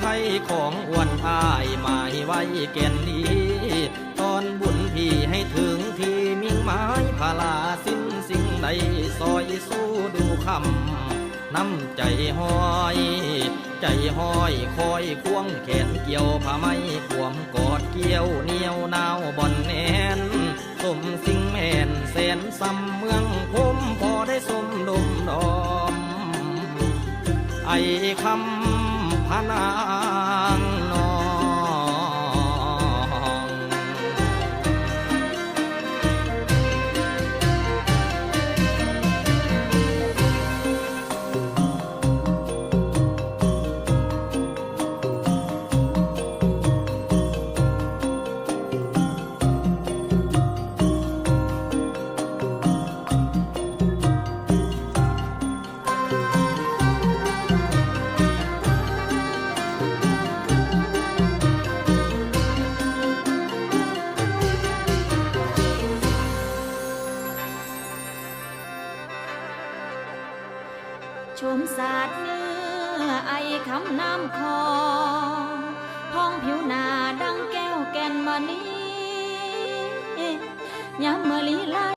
ໄທຂອງອ້ວນອ້າຍໝາຍໄວ້ແກ່ນດີ ຕອນບຸນພີ່ໃຫ້ເຖິງທີ່ ມິ່ງໝາຍພະລາສິນ ສິ່ງໃດຊ່ອຍສູ້ດູຄຳ ນ້ຳໃຈຫ້ອຍ ໃຈຫ້ອຍ ຄອຍຄວງແຂນກ່ຽວ ຜ້າໄໝກວມກອດກ່ຽວ ໜຽວໜາວບ່ອນແໜ້ນ ສົມສິ່ງແມ່ນແສນຊ່ຳເມືອງພົມ ພໍໄດ້ສົມດົມດອມ ໄອ້ຄຳພະນາງນ້ອງ. ຊົມຊາດເນື້ອໄອ້ຄຳນ້ຳຂອງ ຜ່ອງຜິວໜ້າດັ່ງແກ້ວແກ່ນມະນີ ຍາມມະລີລາ